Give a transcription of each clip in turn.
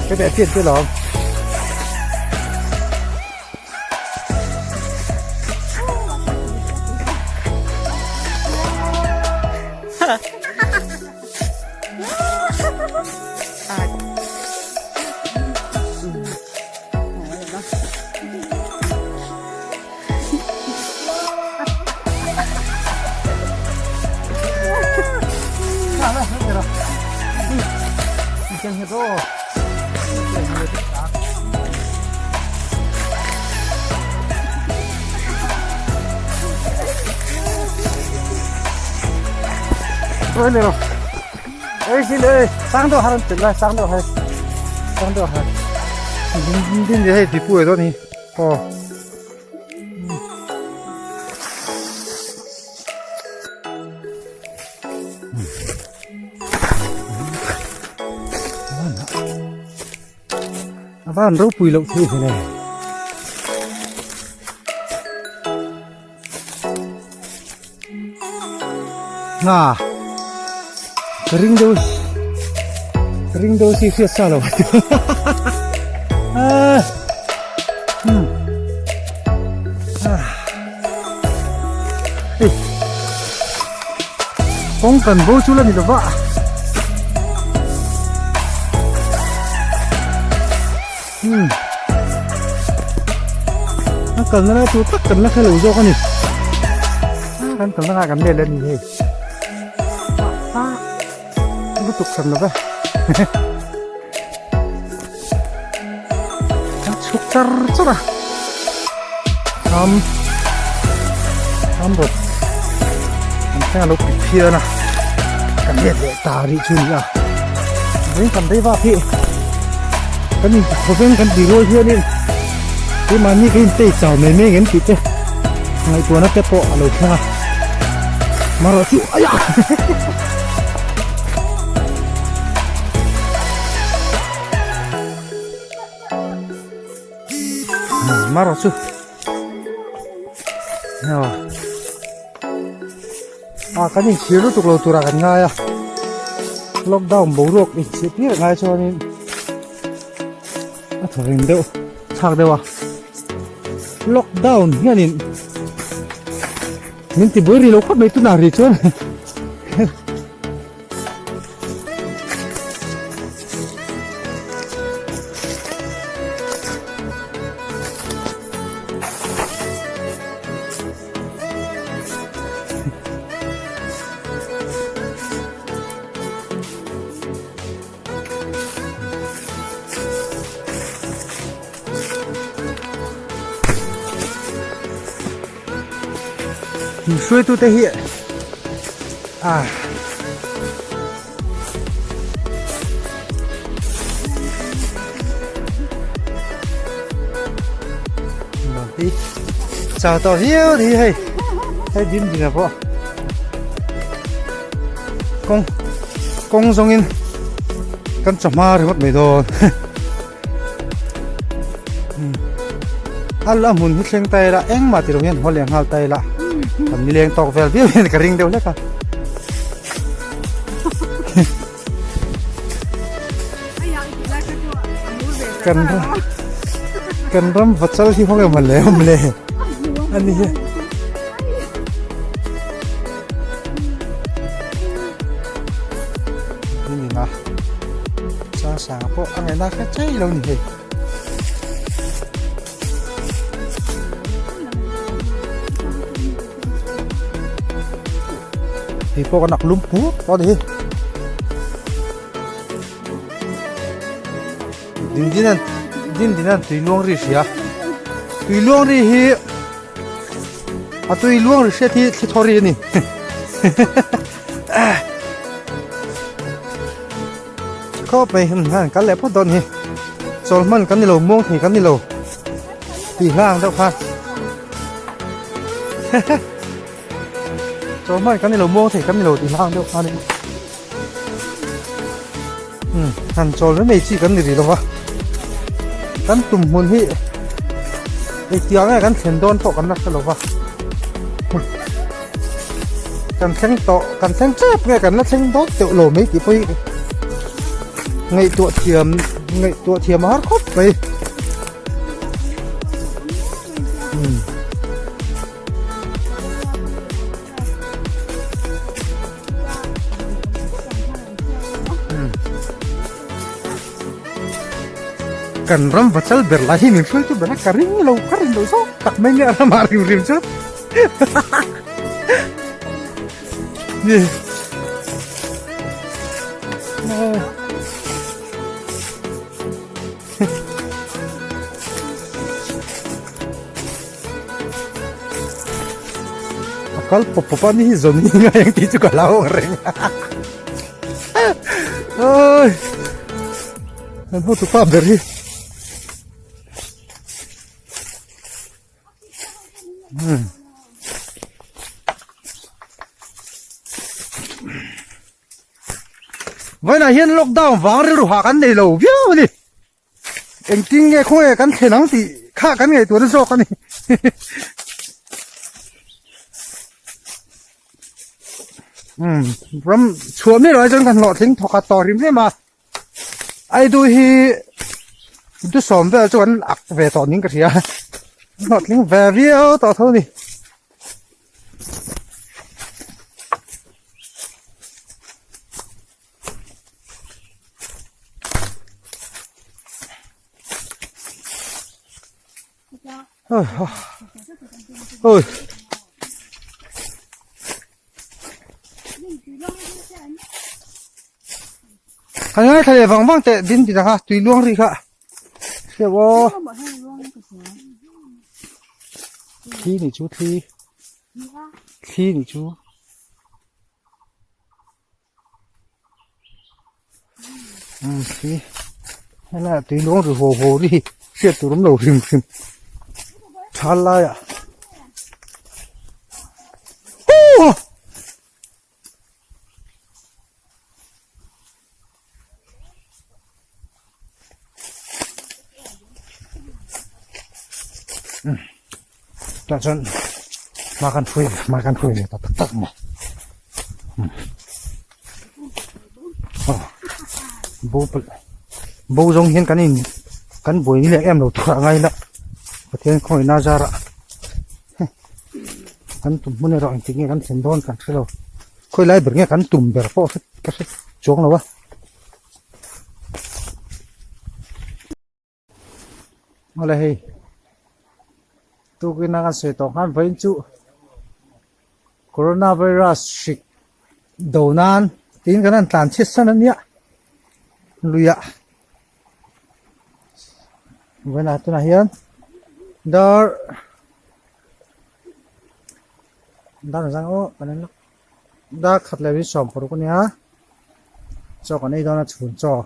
Cái đẹp tiền chưa lắm. Hei ti pui dawn hi aw. A van ropui loh thei ve le. Nga ka ring deuh ka ring deuh si hriat sa lo a hmm hei kawng kan bo chu la ni lova Hmm. A kalna lai tur tak kan la hre lo zawk a ni. A kan kalna ngai kan let leh a ni hei. A lutuk hran lo ve. A chhuk char char a. Tham tham rawt an thleng a lo pit phian a. Kan let leh ta rih chu ni a. Vawiin kan rei vak hi kan in khawveng kan tih rual hianin keimahni ka intei chau mai mai ngem tih te ngaihtuahna te pawh a lo thleng a marawh chu aiah marawh chu A kan inchhir lutuk lo turah kan ngai a lockdown boruak inchhir tir a ngai chuanin a thaw reng deuh chhak deuh a lockdown hianin min ti buai rih lo khawp mai tunah rih chuan. Hruaitute hi a Hi chào tao hiu thì hei hei dim ding a pawh kawng kawng zawngin kan chawhma ringawt mai dawn a la hmun hi thleng ta ila engmah tilo hian haw leh nghal ta ila kan nileng tawk vel viau hian ka ring deuh hlek a. Kan ram kan ram vachal hi khawnge maw le awm le ani hi. Ni na cha sang pawh a ngaihna kha chei lo ni hei. Hei pawh ka nak lum pur tawh a ni hi. Din din an din din an tui luang ri hria tui luang ri hi a tui luang ri hriat hi thli thaw ri a ni khawp mai han kal leh phawt dawn hi chawl hman kan ni lo muang thei kan ni lo tih hlang deuh kha chawl hman kan ni lo muang thei kan ni lo tih hlang deuh kha ni um han chawl mai mai chi kan ni rih lo va kan tum hmun hi engtiang nge kan thlen dawn pawh kan la hre lo va. Kan thleng tawh kan thleng tep nge kan la thleng dawn teuh lo mai tih pawh hi ngaihtuah thiam ngaihtuah thiam a har khawp mai. Hmm. Kan ram va chal ber lai hi min hruai chu ber a ka ring lo ka ring lo zawk tak mai nge a ramah rim rim chu ni A kal pawp pawp a ni hi zawn ni ngai ang tih chu ka hlau ang reng oi kan hotu pa ber hi hmm vawiinah hian lockdown vang rilru hah kan nei lo viau a ni. Engtin nge khawnge kan thlen ang tih kha kan ngaihtuahna zawk a ni. Umm ram chhuah miah loh ai chuan kan hlawhtling thawk a tawh hrim hrim a, Aidu hi dusawm vel chu kan ak ve tawh niin ka hria, hlawhtling ve viau tawh tho a ni. Ôi. Kan ngai thla leh vang vang teh din ti ta kha tui luang ri kha. Hriau aw. Thli ni chu thli. Thli ni chu. Khi helaiah tui luang ri haw haw ri hi hriat tur awm lo hrim hrim thal laiah huh tah chuan hma kan hruai hma kan hruai ve ta tak tak mai aw bo pawlh bo zawng hian kan in kan buai ni leh em lo tur a ngai la Pathian khawngaihna zarah kan tum hmun erawh engtik nge kan thlen dawn kan hre lo khawi lai ber nge kan tum ber pawh ka hre chuang lo a. Awle hei tukin a kan sawi tawh khan vawiin chu corona virus hrik do nan tiin kan han tlan chhiat san ania luiah vawiinah tunah hian dar dar zang aw kan en lawk dar khat leh in sawm paruk ania chaw kan ei dawn a chhun chaw.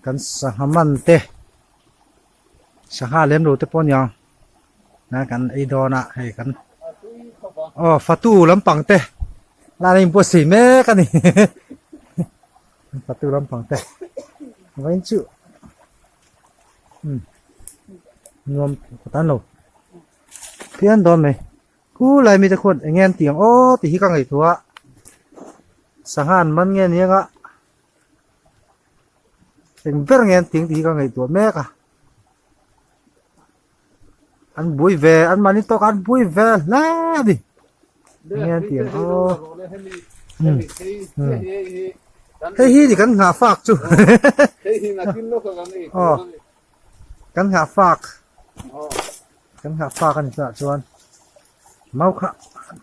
Kan sangha man te sangha lem lo te pawh a niang na kan ei dawn a hei kan aw fatu lampang te lai a inbuatsaih mek a ni fatu lampang te vawiin chu umm nuam ka tan lo phian dawn mai khu lai mite khuan eng nge an tih ang aw tih hi ka ngaihtuah a sangha an man nge aniang a. Eng ber nge an tih hi ka ngaihtuah mek a an bui ve an mahni tawk an bui ve hle a ni eng nge an tih ang aw hei hi ni kan nghah fak chu aw kan nghah fak kan nghah fak a ni tunah chuan mau kha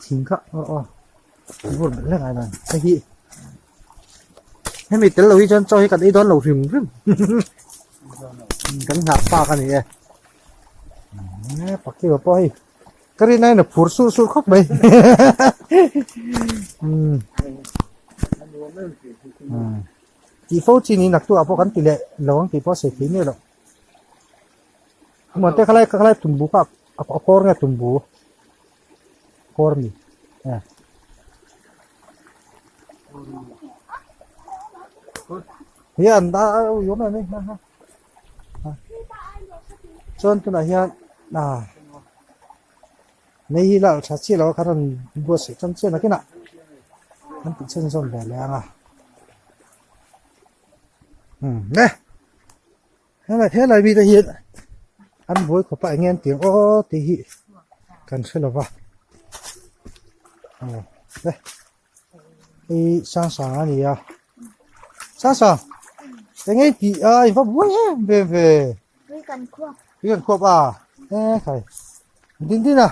thing kha aw aw vur belh hlek ai dan hei hi. Hemi tel lo hi chuan chaw hi kan ei dawn lo hrim hrim kan nghah pak a ni e pakhi pawh hei ka rin aiin a phur sur sur khawp mai tih fo chi niin naktuk ah pawh kan ti leh lo ang tih pawh a sawi thei miah loh hmuh te khalai khalai tumbu kha a kawr nge tumbu kawr a ni e. Hian a ui awm em ha ha chuan tunah hian ah. Mei hi la tha chiah lo a khan rawn buatsaih tan chiah nakinah an tih chhunzawm ve leh ang a. Umm le helai helai mite hian an buai khawp a eng nge an tih ang aw tih hi kan hre lo va aw le hei Sangsang a ni a Sangsang eng nge i tih a i va buai em em ve tui kan khuap tui kan khuap a e khai din din a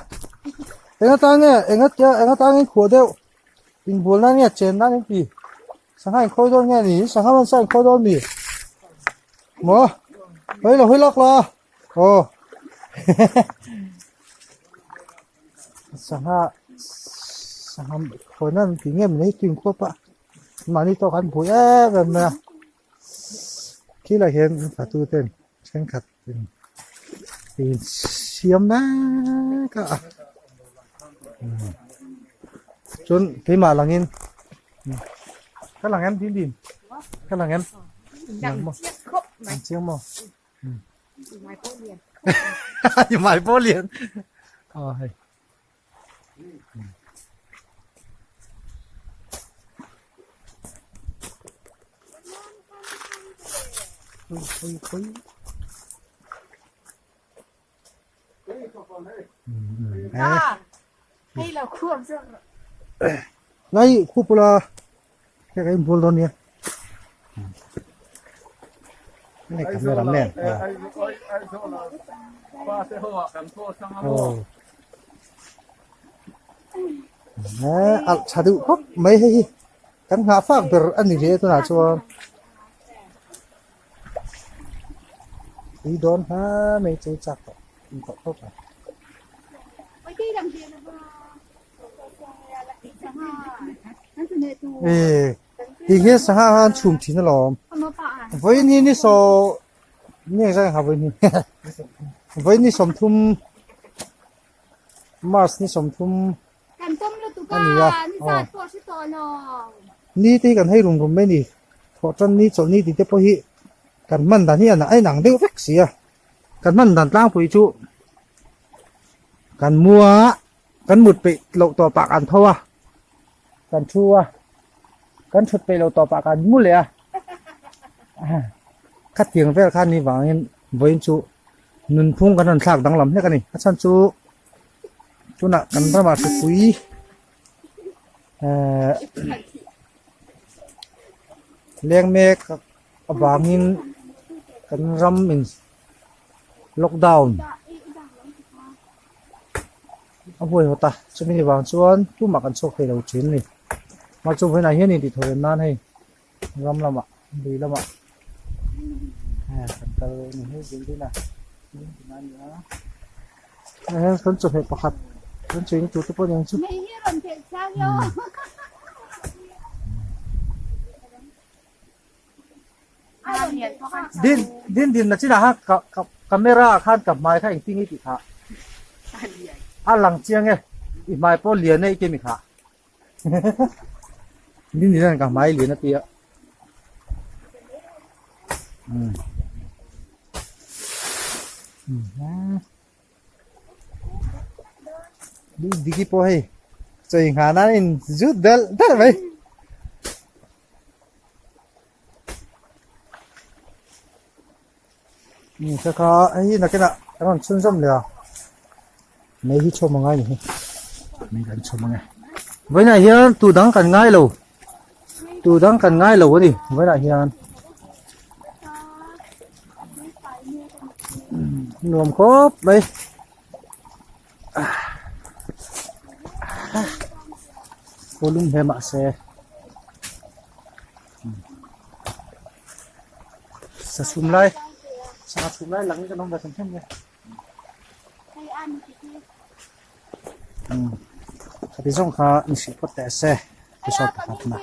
eng atan nge eng eng atan nge khuah deuh inbual nan nge chen nan in ti. Sangha in khawi dawn nge ni? Sangha man sa in khawi dawn mi? Maw? Hei lo hawi lak la. Aw. Sangha sangha khawi nan ti nge min hei tui in khuap a. Mahni tawk an bui em em mai a. Khilai hian fatu ten thenkhat in in siam mek a. Chuan keimah langin ka lang em din din ka lang em lang maw ang chiang maw i mai pawh lian aw hei Khawi khawi Nai khu pula he ka inbual dawn nia Nai camera man a alh tha deuh khawp mai hei hi kan nghah fak ber a ni hle tunah chuan. Tui dawn hma mai chu chak tawh in tawh khawp ang. E ti hian sangha kha an chhum thin alawm. Vawiin hi ni saw ni engzah nge kha vawiin hi vawiin ni 30 March ni 30 a ni a aw ni te hi kan hei rum rum mai a ni thawh tan ni chawlh ni tih te pawh hi kan hman dan hi a inang deuh vek si a kan hman dan tlangpui chu kan mua kan mut peih loh tawh pah kan tho a kan thu a kan thut peih loh tawh pah kan mu leh a khatiang vel khan ni vangin vawiin chu nunphung kan rawn thlak danglam hlek a ni a chhan chu. Tunah kan ramah hripui ehh leng mek avangin kan ram in lockdown a huaihawt a chumi vang chuan tumah kan chhuak thei lo thin a ni mah chu vawiinah hian intihthawh nan hei ram lamah lui lamah eh kan kal a ni hei building a building a ni a hei hian kan chawhmeh pakhat kan chei tur te pawh a ni ang chu. Din din din na chinah khan ka ka camera ah khan ka hmai kha engtin nge i tih phah a lang chiang e i hmai pawh lian e i ti mi kha. Din hian ka hmai lian a tia. Um. Diki pawh hei chei nghah nan in zut delh delh mai. Ka kha hei nakinah kan rawn chhunzawm leh a mei hi chhawm angai ni hi mei kan chhawm ange vawiinah hian tu dang kan ngai lo tu dang kan ngai lo a ni vawiinah hian nuam khawp mai kawlum hle mahse. Sa chhum lai sangha chhum lai lang in kan awm ve tham tham mai khati zawng kha ni hrih phawt teh se episode pakhat na